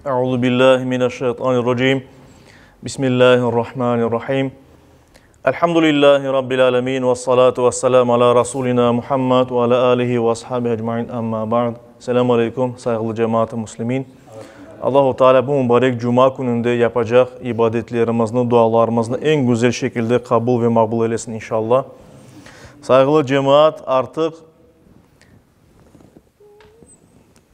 Euzu billahi mineşşeytanirracim. Bismillahirrahmanirrahim. Elhamdülillahi rabbil alemin ve salatu vesselamu ala rasulina Muhammed ve ala alihi ve ashabihi ecmain. Amma ba'd. Selamu aleyküm sayğılı cemaat-ı muslimin. Allahu Teala bu mübarek cuma kününde yapacaq ibadetlerimizni, dualarımıznı eñ güzel şekilde qabul ve maqbul eylesin inşallah. Sayğılı cemaat, artıq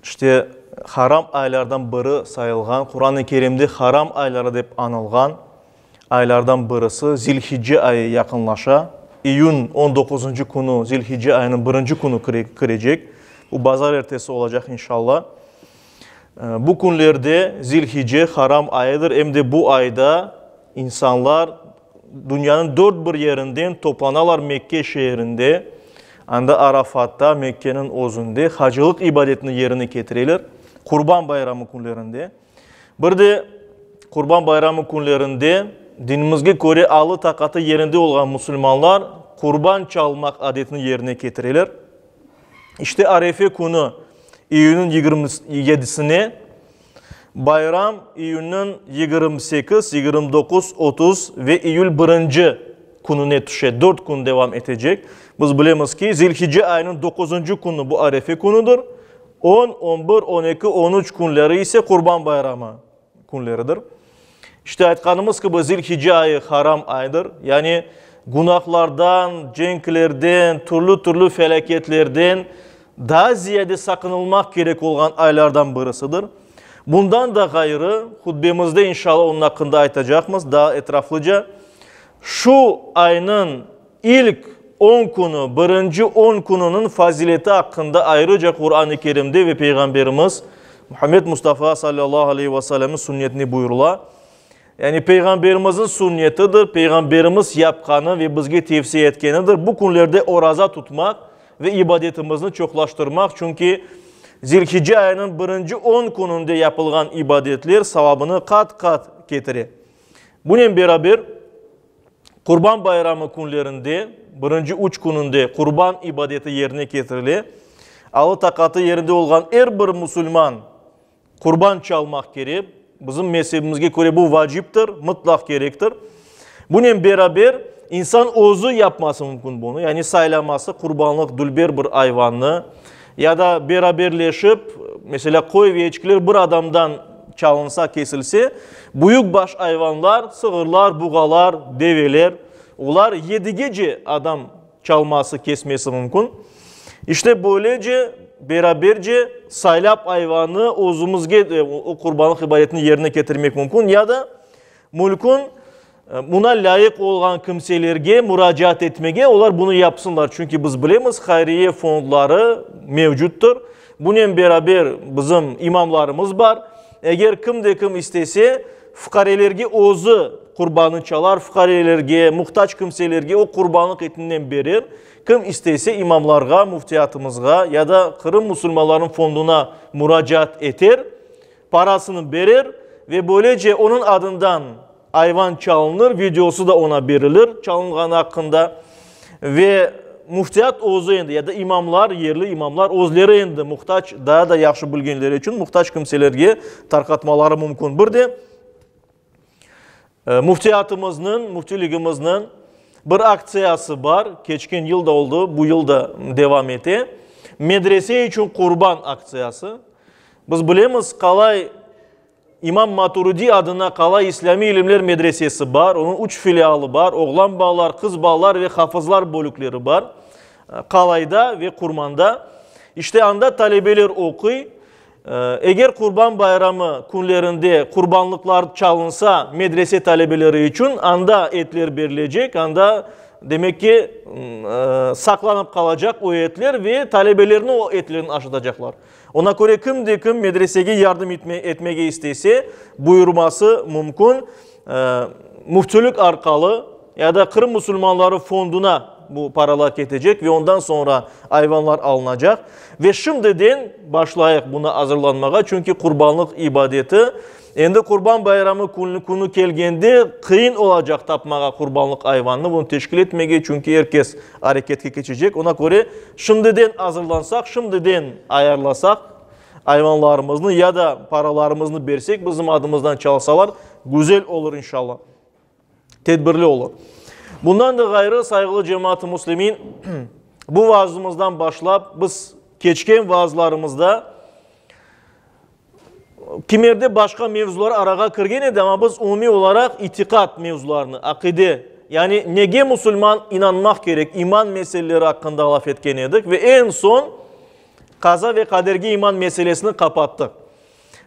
İşte, haram aylardan biri sayılğan, Quran-ı Kerimde haram ayları dep añılğan aylardan birisi Zilhicce ayı yaqınlaşa. İyün on doquzıncı künü Zilhicce ayınıñ birinci künü kirecek. Bu bazarertesi olacaq, inşallah. Bu künlerde Zilhicce haram ayıdır, em de bu ayda insanlar dünyanıñ dört bir yerinden toplanalar Mekke şeerinde, anda Arafatta, Mekkeniñ özünde hacılıq ibadetini yerine ketireler, Qurban bayramı künlerinde. Bir de Qurban bayramı künlerinde dinimizge köre alı-taqatı yerinde olğan musulmanlar qurban çalmaq adetini yerine ketireler. İşte Arefe künü, iyünniñ 27-sine, bayram iyünniñ 28, 29, 30 ve iyül birinci kününe tüşe, dört kün devam etecek. Biz bilemiz ki, Zilhice ayınıñ doquzıncı künü bu Arefe künüdir, on, on bir, on eki, on üç künleri ise Qurban bayramı künleridir. İşte aytqanımız kibi, Zilhice ayı haram aydır, yani günahlardan, cenklerden, türlü-türlü felâketlerden daa ziyade saqınılmaq kerek olğan aylardan birisidir. Bundan da ğayrı, hutbemizde inşallah onıñ aqqında aytacaqmız daa etraflıca, şu aynıñ İlk on künü, birinci on kününiñ fazileti aqqında ayrıca Quran-ı Kerimde ve Peyğamberimiz Muhammed Mustafa salâllahu aleyhi ve sellemniñ sünnetinde buyurıla. Yani Peyğamberimizniñ sünnetidir, Peyğamberimiz yapqanı ve bizge tevsiye etkenidir, bu künlerde oraza tutmaq ve ibadetimizni çoqlaştırmaq, çünki Zilhice ayınıñ birinci on kününde yapılğan ibadetler savabını qat-qat ketire. Bunen beraber, Qurban bayramı künlerinde, birinci üç kününde qurban ibadeti yerine ketirile. Alı-taqatı yerinde olğan er bir musulman qurban çalmaq kerek. Bizim mezebimizge köre bu vaciptir, mıtlaq kerektir. Bunen beraber, insan özü yapması mümkün bunı, yani saylaması qurbanlıq dülber bir ayvannı ya da beraberleşip, meselâ, qoy ve eçkiler bir adamdan çalınsa, kesilse, büyük baş ayvanlar, sığırlar, buğalar, develer, olar yedigece adam çalması, kesmesi mümkün. İşte, böylece, beraberce saylap ayvanı özümizge o qurbanlıq ibadetini yerine ketirmek mümkün ya da mülkün buna lâyıq olğan kimselerge muracaat etmege, olar bunı yapsınlar, çünki biz bilemiz, hayriye fondları mevcuttır. Bunen beraber bizim imamlarımız bar. Eger kim de kim istese, fuqarelerge özü qurbanı çalar, fuqarelerge, muhtac kimselerge o qurbanlıq etinden berer. Kim istese, imamlarğa, müftiyatımızğa ya da Qırım musulmanlarınıñ fonduna muracaat eter, parasını berer ve böylece onıñ adından ayvan çalınır, videosı da oña berilir çalınğanı aqqında ve müftiyat özü endi ya da imamlar, yerli imamlar özleri endi muhtac, daa da yahşı bilgenleri içün muhtac kimselerge tarqatmaları mümkün. Bir de müftiyatımıznıñ, müftiligimizniñ bir aktsiyası bar, keçken yıl da oldı, bu yıl da devam ete, Medrese içün qurban aktsiyası. Biz bilemiz, Qalay İmam Maturidi adına Qalay İslâmiy ilimler medresesi bar, onıñ üç filialı bar, oğlan balalar, qız balalar ve hafızlar bölükleri bar Qalayda ve Qurmanda. İşte anda talebeler oquy. Eger Qurban bayramı künlerinde qurbanlıqlar çalınsa medrese talebeleri içün, anda etler berilecek, anda, demek ki, saqlanıp qalacaq o etler ve talebelerni o etlerni aşatacaqlar. Ona köre kim de kim medresege yardım etmege istese, buyurması mümkün. Müftülük arqalı ya da Qırım musulmanları fonduna bu paralar ketecek ve ondan soñra ayvanlar alınacaq. Ve şimdiden başlayıq buna azırlanmağa, çünki qurbanlıq ibadeti, endi Qurban bayramı künü kelgende qıyın olacaq tapmağa qurbanlıq ayvannı, bunı teşkil etmege, çünki er kes areketke keçecek. Ona köre şimdiden azırlansaq, şimdiden ayarlasaq. Ayvanlarımıznı ya da paralarımıznı bersek, bizim adımızdan çalsalar, güzel olur inşallah. Tedbirli olur. Bundan da ğayrı, sayğılı cemaat-ı müslimin, bu vaazımızdan başlap, biz keçken vaazlarımızda kimerde başqa mevzular arağa kirgen edi, amma biz umumiy olaraq itiqat mevzularını, aqide, yani nege musulman inanmaq kerek, iman meseleleri aqqında laf etken edik ve eñ soñ qaza ve qaderge iman meselesini qapattıq.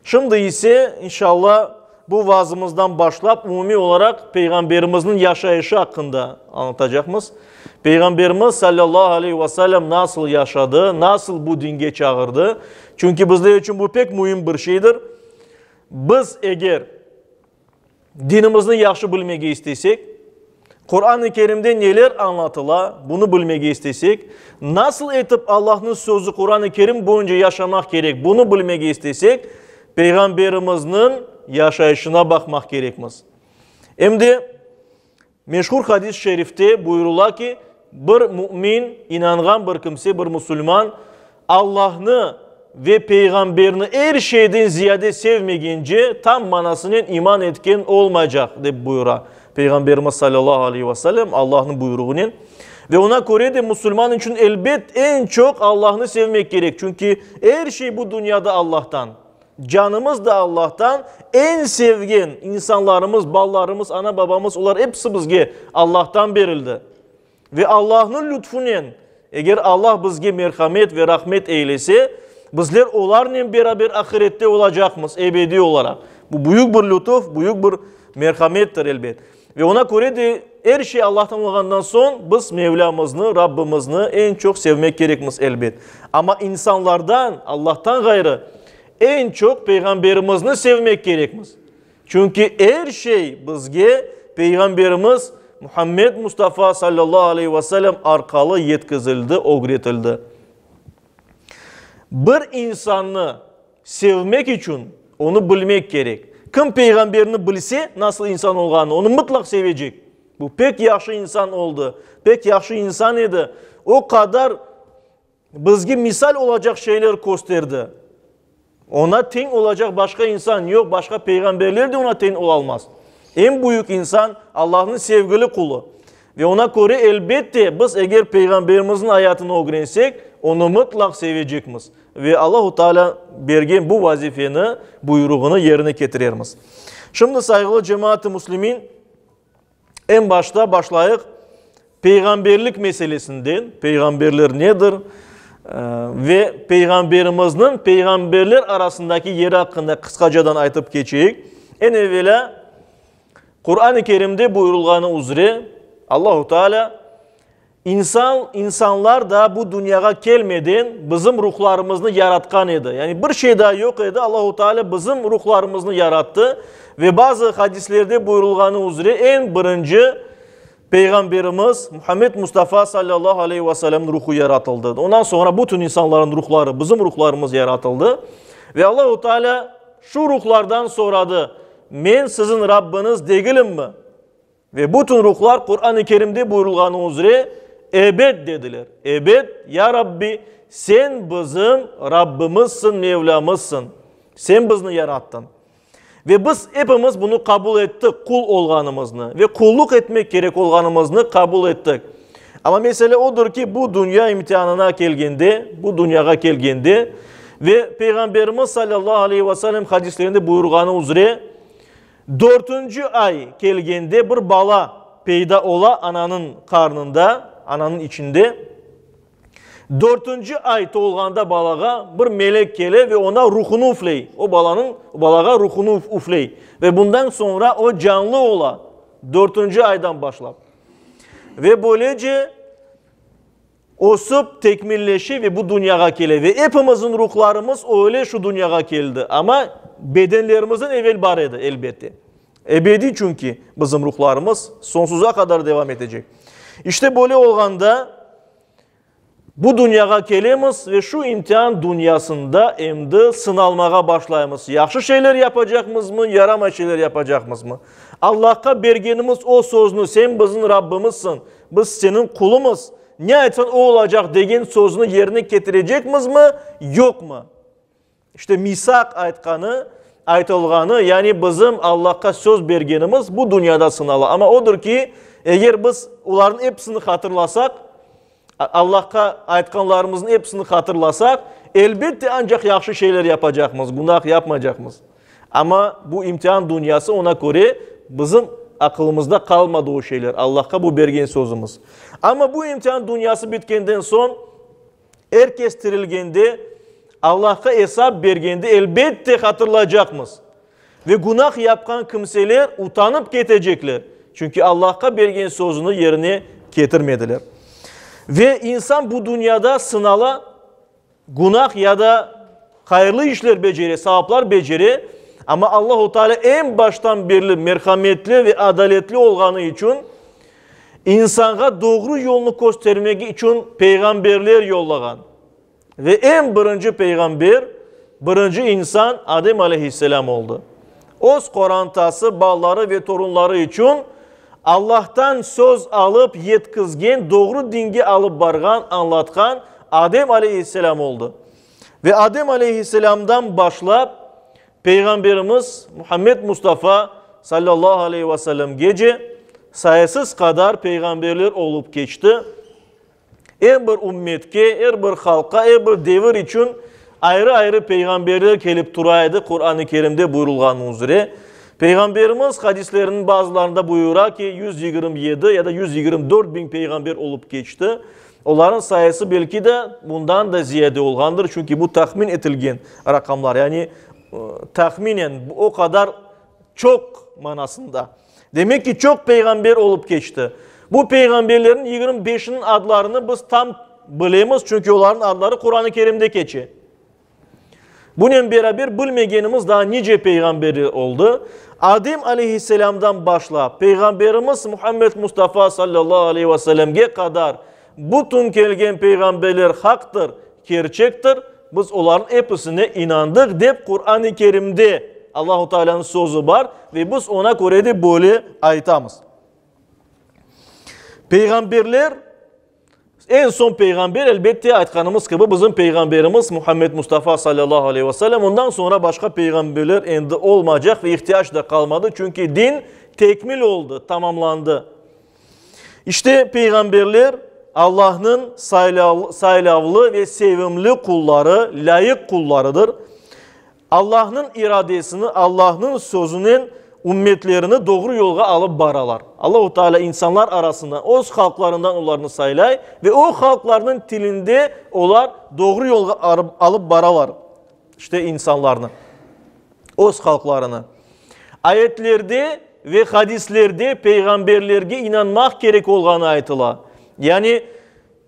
Şimdi ise, inşalla, bu vaazımızdan başlap, umumiy olaraq Peyğamberimizniñ yaşayışı aqqında añlatacaqmız. Peyğamberimiz, salâllahu aleyhi ve sellem, nasıl yaşadı, nasıl bu dinge çağırdı? Çünki bizler içün bu pek müim bir şeydir. Biz eger Dinimizni yahşı bilmege istesek, Quran-ı Kerimde neler añlatıla, bunı bilmege istesek, nasıl etip Allahnıñ sözü Quran-ı Kerim boyunca yaşamaq kerek, bunı bilmege istesek, Peyğamberimizniñ yaşayışına baqmaq kerekmiz. Em de meşhur hadis-i şerifte buyurıla ki, bir mümin, inanğan bir kimse, bir musulman Allahnı ve Peyğamberni er şeyden ziyade sevmegence, tam manasınen iman etken olmaycaq, dep buyura Peyğamberimiz salâllahu aleyhi ve sellem Allahnıñ buyruğınen. Ve oña köre de musulman içün elbet eñ çoq Allahnı sevmek kerek, çünki er şey bu dünyada Allahtan. Canımız da Allahtan, eñ sevgen insanlarımız, balalarımız, ana-babamız, olar episi bizge Allahtan berildi. Ve Allahnıñ lütfunen, eger Allah bizge merhamet ve rahmet eylese, bizler olarnen beraber ahirette olacaqmız ebediy olaraq. Bu büyük bir lütuf, büyük bir merhamettir, elbet. Ve oña köre de er şey Allahtan olğandan soñ, biz Mevlamıznı, Rabbimizni eñ çoq sevmek kerekmiz, elbet. Amma insanlardan, Allahtan ğayrı, eñ çoq Peyğamberimizni sevmek kerekmiz. Çünki er şey bizge Peyğamberimiz Muhammed Mustafa sallallahu aleyhi ve sellem arqalı yetkizildi, ögretildi. Bir insannı sevmek içün onı bilmek kerek. Kim Peyğamberni bilse, nasıl insan olğanını, onı mıtlaq sevecek. Bu pek yahşı insan oldı, pek yahşı insan edi, o qadar Bizge misal olacaq şeyler kösterdi. Oña teñ olacaq başqa insan yoq, başqa peyğamberler de oña teñ olalmaz. Eñ büyük insan, Allahnıñ sevgili qulu. Ve oña köre, elbette, biz eger peyğamberimizniñ ayatını ögrensek, onı mıtlaq sevecekmiz ve Allahu Teala bergen bu vazifeni, buyruğını yerine ketirermiz. Şimdi, sayğılı cemaat-ı müslimin, Eñ başta başlayıq peyğamberlik meselesinden, peyğamberler nedir ve peyğamberimizniñ peyğamberler arasındaki yeri aqqında qısqacadan aytıp keçeyik. Eñ evelâ, Quran-ı Kerimde buyurılğanı üzre, Allahu Teala İnsan, insanlar daa bu dünyağa kelmeden bizim ruhlarımıznı yaratqan edi. Yani bir şey daa yoq edi, Allahu Teala bizim ruhlarımıznı yarattı ve bazı hadislerde buyurılğanı üzre eñ birinci Peyğamberimiz Muhammed Mustafa sallallahu aleyhi ve sellemniñ ruhu yaratıldı. Ondan soñra bütün insanların ruhları, bizim ruhlarımız yaratıldı. Ve Allahu Teala şu ruhlardan soradı, Men siziñ Rabbıñız degilimmi? Ve bütün ruhlar Quran-ı Kerimde buyurılğanı üzre, Ebet dediler. Ebet, ya Rabbi, Sen bizim Rabbimizsiñ, Mevlamızsıñ. Sen bizni yarattıñ. Ve biz epimiz bunı qabul ettik, qul olğanımıznı ve qulluq etmek kerek olğanımıznı qabul ettik. Amma mesele odır ki, bu dünya imtianına kelgende, bu dünyağa kelgende ve Peyğamberimiz salâllahu aleyhi ve sellem hadislerinde buyurğanı üzre, Dörtünci ay kelgende bir bala peyda ola ananıñ qarnında, ananıñ içinde. Dörtünci ay tolğanda balağa bir melek kele ve ona ruhunı üfley. O balanıñ, balağa ruhunı üfley. Ve bundan soñra o canlı ola, dörtünci aydan başlap. Ve böylece Ösip, tekmilleşe ve bu dünyağa kele. Ve epimizniñ ruhlarımız öyle şu dünyağa keldi. Amma bedenlerimizden evel bar edi, elbette. Ebediy çünki bizim ruhlarımız soñsuza qadar devam etecek. İşte böyle olğanda, bu dünyağa kelemiz ve şu imtian dünyasında endi sınalmağa başlaymız. Yahşı şeyler yapacaqmızmı, yaramay şeyler yapacaqmızmı? Allahqa bergenimiz o sözni, Sen bizim Rabbimizsiñ, Biz seniñ qulumız, ne aytsañ o olacaq degen sözüni yerine ketirecekmizmi, yoqmı? İşte misaq aytqanı, aytılğanı, yani bizim Allahqa söz bergenimiz bu dünyada sınala. Amma odır ki, eger biz olarnıñ episini hatırlasaq, Allahqa aytqanlarımıznıñ episini hatırlasaq, elbette ancaq yahşı şeyler yapacaqmız, günah yapmaycaqmız. Amma bu imtian dünyası, ona köre bizim aqılımızda qalmadı o şeyler, Allahqa bu bergen sözümiz. Amma bu imtian dünyası bitkenden soñ, Er kes tirilgende, Allahqa esap bergende, elbette hatırlaycaqmız. Ve günah yapqan kimseler utanıp ketecekler, çünki Allahqa bergen sözüni yerine ketirmediler. Ve insan bu dünyada sınala, günah ya da hayırlı işler becere, savaplar becere, amma Allahu Teala eñ baştan berli merhametli ve adaletli olğanı içün, İnsanğa doğru yolnı köstermek içün peyğamberler yollağan. Ve eñ birinci peyğamber, birinci insan Adem aleyhisselâm oldı. Öz qorantası, balaları ve torunları içün Allahtan söz alıp yetkizgen, doğru dinge alıp barğan, añlatqan Adem aleyhisselâm oldı. Ve Adem aleyhisselâmdan başlap Peyğamberimiz Muhammed Mustafa sallallahu aleyhi ve sellemgece sayısız qadar peyğamberler olıp keçti. Er bir ümmetke, er bir halqqa, er bir devir içün ayrı-ayrı peyğamberler kelip tura edi, Quran-ı Kerimde buyurılğanı üzre. Peyğamberimiz hadisleriniñ bazılarında buyura ki, 127 ya da 124 biñ peyğamber olıp keçti. Olarnıñ sayısı belki de bundan da ziyade olğandır, çünki bu tahmin etilgen raqamlar, yani tahminen o qadar çoq manasında. Demek ki, çoq peyğamber olıp keçti. Bu peyğamberlerniñ 25-iniñ adlarını biz tam bilemiz, çünki olarnıñ adları Quran-ı Kerimde keçe. Bunen beraber bilmegenimiz daa nice peyğamberler oldı. Adem aleyhisselâmdan başlap, Peyğamberimiz Muhammed Mustafa sallallahu aleyhi ve sellemge qadar bütün kelgen peyğamberler haqtır, kerçektir, biz olarnıñ episine inandıq, dep Quran-ı Kerimde Allahu Tealânıñ sözü bar ve biz oña köre de böyle aytamız. Peyğamberler Eñ soñ peyğamber, elbette, aytqanımız kibi, bizim peyğamberimiz Muhammed Mustafa salâllahu aleyhi ve sellem. Ondan soñra başqa peyğamberler endi olmaycaq ve ihtiyac da qalmadı, çünki din tekmil oldı, tamamlandı. İşte, peyğamberler Allahnıñ saylavlı ve sevimli qulları, lâyıq qullarıdır. Allahnıñ iradesini, Allahnıñ sözünen ümmetlerini doğru yolğa alıp baralar. Allahu Teala insanlar arasından, öz halqlarından olarnı saylay ve o halqlarnıñ tilinde olar doğru yolğa alıp baralar, işte insanlarnı, öz halqlarını. Ayetlerde ve hadislerde peyğamberlerge inanmaq kerek olğanı aytıla. Yani,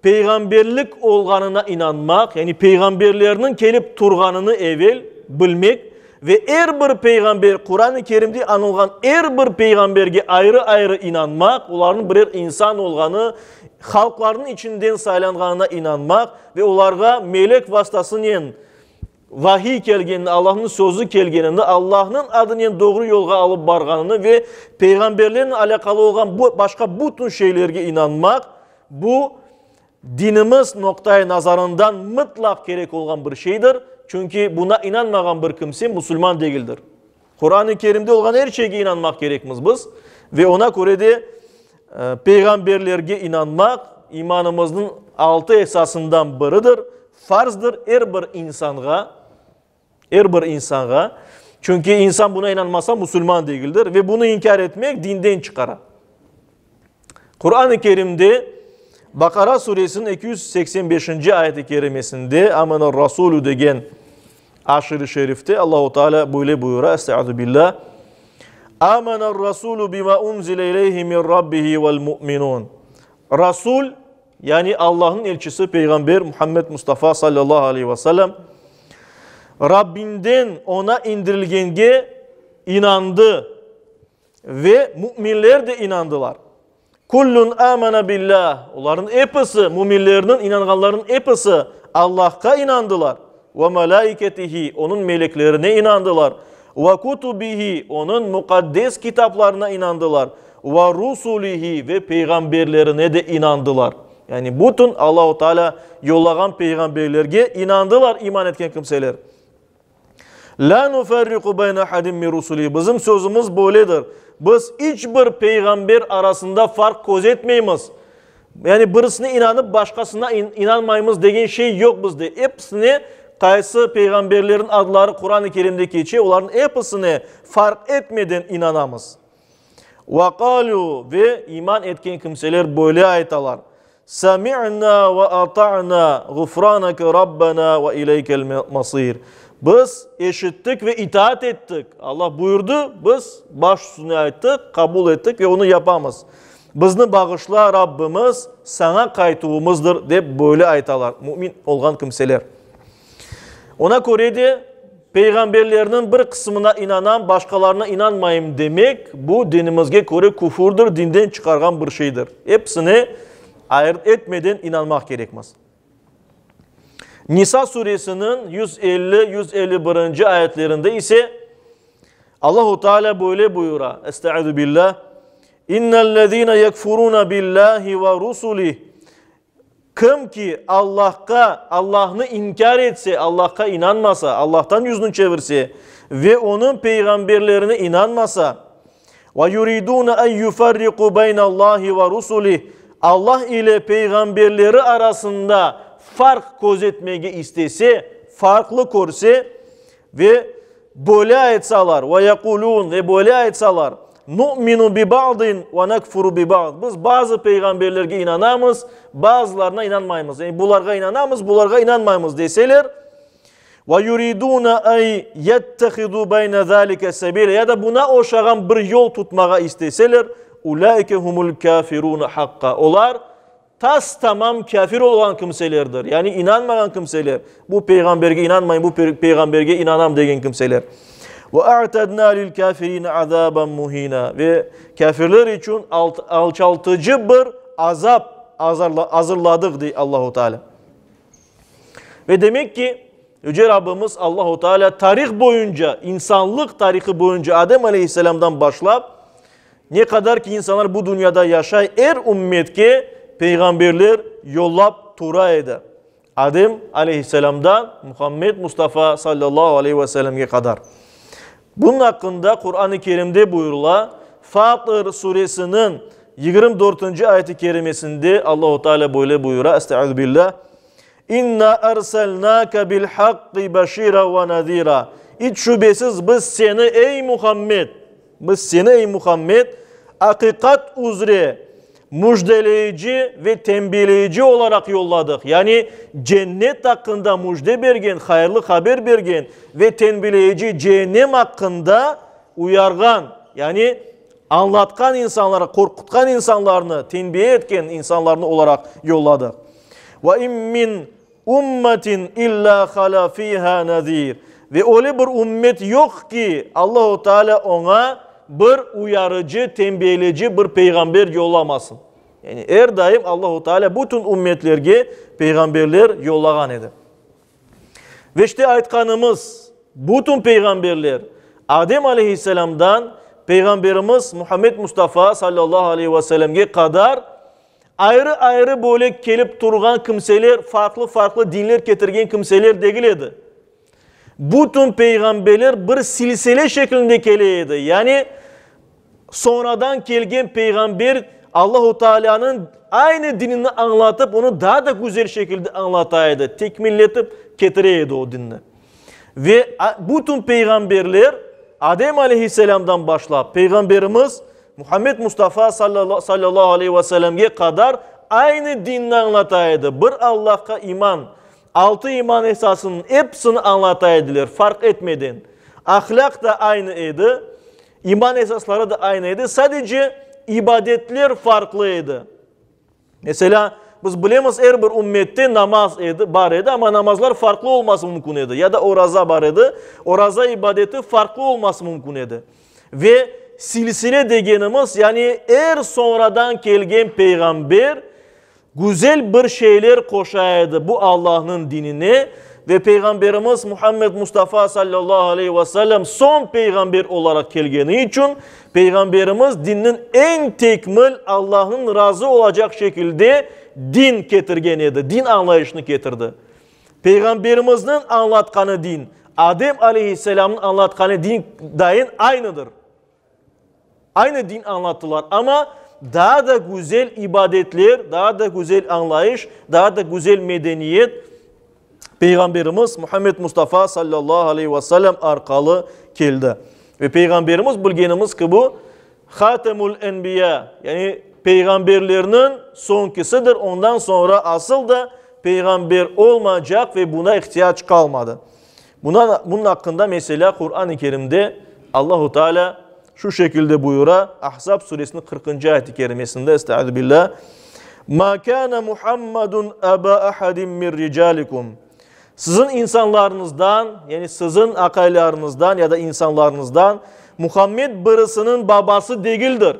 Peyğamberlik olğanına inanmaq, yani peyğamberlerniñ kelip turğanını evel bilmek ve er bir peyğamber, Quran-ı Kerimde añılğan er bir peyğamberge ayrı-ayrı inanmaq, olarnıñ birer insan olğanı, halqlarnıñ içinden saylanğanına inanmaq ve olarğa melek vastasınen Vahiy kelgenini, Allahnıñ sözü kelgenini, Allahnıñ adınen doğru yolğa alıp barğanını ve peyğamberlernen alâqalı olğan başqa bütün şeylerge inanmaq, bu, dinimiz noqta-i nazarından mıtlaq kerek olğan bir şeydir, çünki buna inanmağan bir kimse musulman degildir. Quran-ı Kerimde olğan er şeyge inanmaq kerekmiz biz ve oña köre de peyğamberlerge inanmaq imanımıznıñ altı esasından biridir, farzdır er bir insanğa, er bir insanğa, çünki insan buna inanmasa musulman degildir ve bunı inkâr etmek dinden çıqara. Quran-ı Kerimde Baqara suresiniñ 285-nci ayet-i kerimesinde Amener-Rasulü degen aşır-ı şerifte Allahu Teala böyle buyura, Estaizu billah, Amener-Rasulü bima unzile ileyhi min Rabbihi vel mu'minun. Rasul, yani Allahnıñ elçisi Peyğamber Muhammed Mustafa sallallahu aleyhi ve sellem, Rabbinden oña indirilgenge inandı. Ve müminler de inandılar. Kullun amana billah, olarnıñ episi, müminlerniñ, inanğanlarnıñ episi Allahqa inandılar, ve melaiketihi, Onıñ meleklerine inandılar, ve kutubihi, Onıñ muqaddes kitaplarına inandılar, ve rusulihi, ve peyğamberlerine de inandılar. Yani bütün Allahu Teala yollağan peyğamberlerge inandılar iman etken kimseler. Lâ nuferriqu beyne ahadin min rusulihi, bizim sözümiz böyledir, biz iç bir peyğamber arasında farq közetmeymiz, yani birisine inanıp başqasına inanmaymız degen şey yoq bizde, episine qaysı peyğamberlerniñ adları Quran-ı Kerimde keçe, olarnıñ episine farq etmeden inanamız. Ve qalü, ve iman etken kimseler böyle aytalar, Semi'na ve ata'na, ğufraneke Rabbena ve ileykel masir. Biz eşittik ve itaat ettik. Allah buyurdı, biz baş üstüne ayttıq, qabul ettik ve onı yapamız. Bizni bağışla, Rabbimiz, saña qaytuvımızdır, dep böyle aytalar mümin olğan kimseler. Ona köre de, peyğamberlerniñ bir qısmına inanam, başqalarına inanmayım demek, bu dinimizge köre küfürdir, dinden çıqarğan bir şeydir. Episine ayırt etmeden inanmaq kerekmiz. Nisa suresiniñ 150, 151-nci ayetlerinde ise Allahu Teala böyle buyura, Estaizu billah, İnnellezine yekfuruna billahi ve rusulih Kim ki Allahqa, Allahnı inkâr etse, Allahqa inanmasa, Allahtan yüzüni çevirse ve Onıñ peyğamberlerine inanmasa, ve yuridûne en yuferriqû beynallahi ve rusulih, Allah ile peyğamberleri arasında farq közetmege istese, farqlı körse, Ve böyle aytsalar, ve yequlûn, ve böyle aytsalar, Nu'minu bi ba'din ve nekfuru bi ba'd, biz bazı peyğamberlerge inanamız, bazılarına inanmaymız, yani bularğa inanamız, bularğa inanmaymız deseler, ve yuridûne en yettehidû beyne zâlike sebîlâ, ya da buna oşağan bir yol tutmağa isteseler, ulâike humul kâfirûne haqqa, olar Tas-tamam kâfir olğan kimselerdir, yani inanmağan kimseler, bu peyğamberge inanmayım, bu peyğamberge inanam degen kimseler. Ve a'tadna lil kâfirîne azâben muhînâ, ve kâfirler içün alçaltıcı bir azap azırladıq, dey Allahu Teala. Ve demek ki, Yüce Rabbimiz Allahu Teala tarih boyunca, insanlıq tarihı boyunca Adem aleyhisselamdan başlap, Ne qadar ki insanlar bu dünyada yaşay, er ümmetke peyğamberler yollap tura edi. Adem aleyhisselamdan Muhammed Mustafa sallallahu aleyhi ve sellemge qadar. Bunıñ aqqında Quran-ı Kerimde buyurıla, Fatır suresiniñ 24-nci ayet-i kerimesinde Allahu Teala böyle buyura, Estaizu billah, İnna erselnâke bil haqqi beşîra ve nezîra. İç şübesiz biz seni, ey Muhammed, Biz seni, ey Muhammed, aqiqat üzre müjdeleyici ve tenbiyeleyici olaraq yolladıq, yani cennet aqqında müjde bergen, hayırlı haber bergen ve tenbileyici ceennem aqqında uyarğan, yani añlatqan insanlarğa, qorqutqan insanlarnı, tenbiye etken insanlarnı olaraq yolladıq. Ve in min Ummetin illâ halâ fîhâ nezîr. Ve öyle bir ümmet yoq ki, Allahu Teala oña bir uyarıcı, tenbiyeleyici bir peyğamber yollamasın. Yani er daim Allahu Teala bütün ümmetlerge peyğamberler yollağan edi. Ve işte aytqanımız bütün peyğamberler Adem aleyhisselamdan Peyğamberimiz Muhammed Mustafa sallallahu aleyhi ve sellemge qadar Ayrı-ayrı böyle kelip turğan kimseler, farqlı-farqlı dinler ketirgen kimseler degil edi. Bütün peyğamberler bir silsile şeklinde kele edi. Yani, soñradan kelgen peyğamber Allahu Tealânıñ aynı dinini añlatıp, onı daa da güzel şekilde añlata edi, tekmilletip ketire edi o dinni. Ve bütün peyğamberler Adem aleyhisselâmdan başlap, Peyğamberimiz Muhammed Mustafa sallallahu aleyhi ve sellemge qadar aynı dinni añlata edi, bir Allahqa iman, altı iman esasınıñ episini añlata ediler, farq etmeden. Ahlâq da aynı edi, iman esasları da aynı edi, sadece ibadetler farqlı edi. Meselâ, biz bilemiz, er bir ümmette namaz edi, bar edi, amma namazlar farqlı olması mümkün edi. Ya da oraza bar edi, oraza ibadeti farqlı olması mümkün edi. Ve silsile degenimiz, yani er soñradan kelgen peyğamber güzel bir şeyler qoşa edi bu Allahnıñ dinine ve Peyğamberimiz Muhammed Mustafa sallallahu aleyhi ve sellem soñ peyğamber olaraq kelgeni içün Peyğamberimiz dinniñ eñ tekmil, Allahnıñ razı olacaq şekilde din ketirgen edi, din añlayışını ketirdi. Peyğamberimizniñ añlatqanı din. Adem aleyhisselâmnıñ añlatqanı din dayın aynıdır. Aynı din añlattılar, amma daa da güzel ibadetler, daa da güzel añlayış, daa da güzel medeniyet Peyğamberimiz Muhammed Mustafa sallallahu aleyhi ve sellem arqalı keldi. Ve Peyğamberimiz bilgenimiz kibi Hatemul Enbiya, yani peyğamberlerniñ soñkisidir, ondan soñra asıl da peyğamber olmaycaq ve buna ihtiyac qalmadı. Buna, bunıñ aqqında meselâ Quran-ı Kerimde Allahu Teala şu şekilde buyura, Ahzab suresiniñ qırqıncı ayet-i kerimesinde, Estaizu billah, Ma kana Muhammadun aba ahadin min ricalikum. Siziñ insanlarıñızdan, yani siziñ aqaylarıñızdan ya da insanlarıñızdan Muhammed birisiniñ babası degildir.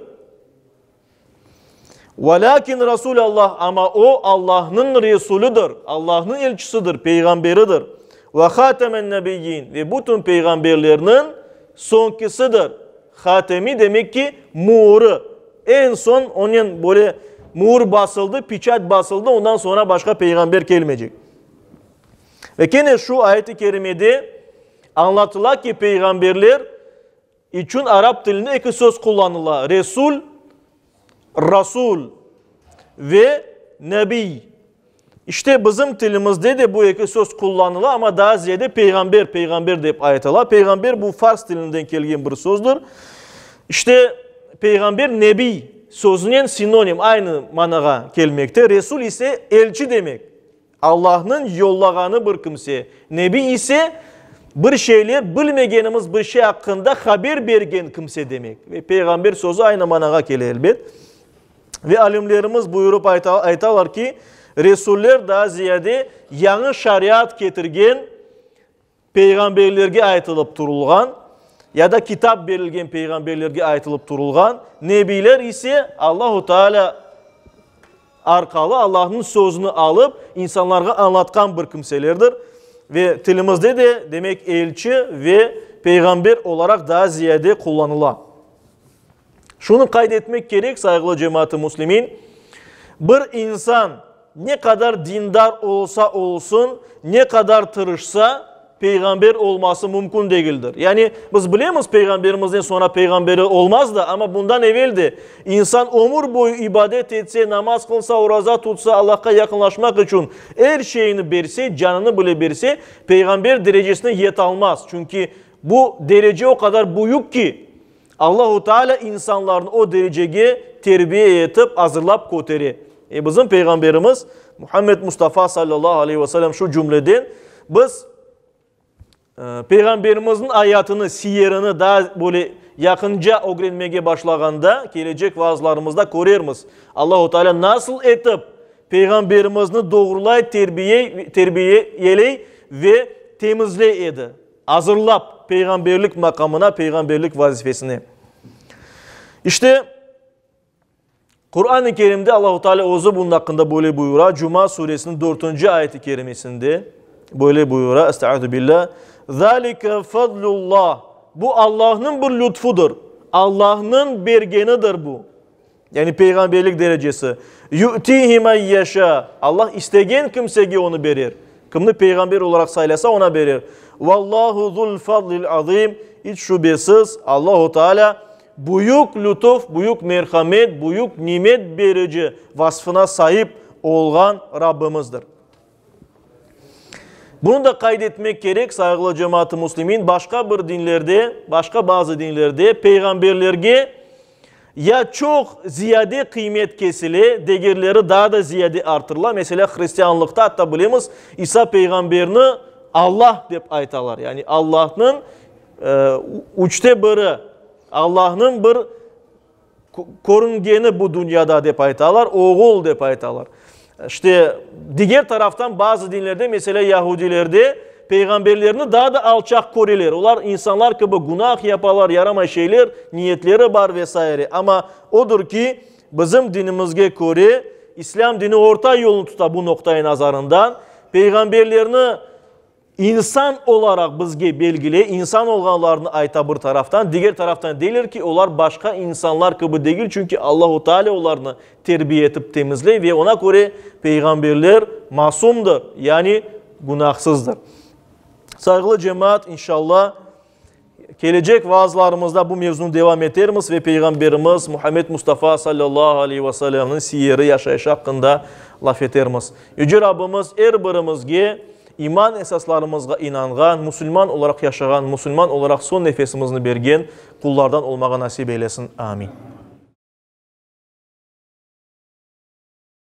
Velâkin Rasûlâllah, amma o, Allahnıñ Resûlüdir, Allahnıñ elçisidir, peyğamberidir. Ve hâtemen-nebiyyin, ve bütün peyğamberlerniñ soñkisidir. Hatemi demek ki, müürü. Eñ soñ onen böyle müür basıldı, piçat basıldı, ondan soñra başqa peyğamber kelmeycek. Ve kene şu ayet-i kerimede añlatıla ki, peyğamberler içün arap tilinde eki söz qullanıla, Resul, Rasul, ve Nebiy. İşte bizim tilimizde de bu eki söz qullanıla, amma daa ziyade peyğamber, peyğamber dep aytıla. Peyğamber bu fars tilinden kelgen bir sözdür. İşte peyğamber nebiy sözünen sinonim, aynı manağa kelmekte. Resul ise elçi demek. Allahnıñ yollağanı bir kimse. Nebi ise bir şeyler bilmegenimiz bir şey aqqında haber bergen kimse demek. Ve peyğamber sözü aynı manağa kele elbet. Ve alimlerimiz buyurıp aytalar ki, resuller daa ziyade yañı şariat ketirgen peyğamberlerge aytılıp turulğan, ya da kitap berilgen peyğamberlerge aytılıp turulğan, nebiyler ise Allahu Teala arqalı Allahnıñ sözüni alıp insanlarğa añlatqan bir kimselerdir. Ve tilimizde de demek elçi ve peyğamber olaraq daa ziyade qullanıla. Şunı qayd etmek kerek, sayğılı cemaat-ı müslimin, bir insan ne qadar dindar olsa olsun, ne qadar tırışsa, peyğamber olması mümkün degildir. Yani biz bilemiz peyğamberimizden soñra peyğamberi olmaz da, amma bundan evel de insan ömür boyu ibadet etse, namaz qılsa, oraza tutsa, Allahqa yaqınlaşmaq içün er şeyini berse, canını bile berse, peyğamber derecesine yetalmaz. Çünki bu derece o qadar büyük ki, Allahu Teala insanlarnı o derecege terbiye etip, azırlap kötere. E, bizim Peyğamberimiz Muhammed Mustafa sallallahu aleyhi ve sellem şu cümleden. Biz Peyğamberimizniñ ayatını, siyerini daa böyle yaqınca ögrenmege başlağanda, kelecek vaazlarımızda körermiz, Allahu Teala nasıl etip Peyğamberimizni doğrulay terbiye, terbiyeley ve temizley edi. Azırlap peyğamberlik maqamına, peyğamberlik vazifesine. İşte, Quran-ı Kerimde Allahu Teala özü bunun aqqında böyle buyura, Cuma suresiniñ dörtünci ayeti kerimesinde böyle buyura, Estaizu billah, Zalike fadlullah, bu Allahnıñ bir lütfudır, Allahnıñ bergenidir bu. Yani peyğamberlik derecesi. Yu'tihi men yeşâ. Allah istegen kimsege onı berer. Kimni peyğamber olaraq saylasa, ona berer. Vallahu zul fadlil azim. İç şübesiz, Allahu Teala büyük lütuf, büyük merhamet, büyük nimet berici vasfına saip olğan Rabbimizdir. Bunı da qayd etmek kerek, sayğılı cemaat-ı müslimin, başqa bir dinlerde, başqa bazı dinlerde peyğamberlerge ya çoq ziyade qıymet kesile, degerleri daa da ziyade artırıla. Meselâ, hristianlıqta, atta bilemiz, İsa peyğamberni Allah dep aytalar. Yani Allahnıñ üçte biri, Allahnıñ bir körüngeni bu dünyada dep aytalar, oğul dep aytalar. İşte, diger taraftan bazı dinlerde, meselâ, yahudilerde peyğamberlerni daa da alçaq köreler. Olar insanlar kibi günah yapalar, yaramay şeyler, niyetleri bar ve saire. Amma odur ki, bizim dinimizge köre, İslâm dini orta yolnı tuta bu noqtai nazarından, peyğamberlerni İnsan olaraq bizge belgiley, insan olğanlarını ayta bir taraftan, diger taraftan deyler ki, olar başqa insanlar kibi degil, çünki Allahu Teala olarnı terbiye etip temizley ve ona köre peyğamberler masumdır, yani günahsızdır. Sayğılı cemaat, inşallah, kelecek vaazlarımızda bu mevzunı devam etermiz ve Peyğamberimiz Muhammed Mustafa sallallahu aleyhi ve sellemniñ siyeri, yaşayışı aqqında laf etermiz. Yüce Rabbimiz er birimizge iman esaslarımızğa inanğan, musulman olaraq yaşağan, musulman olaraq soñ nefesimizni bergen qullardan olmağa nasip eylesin. Amin.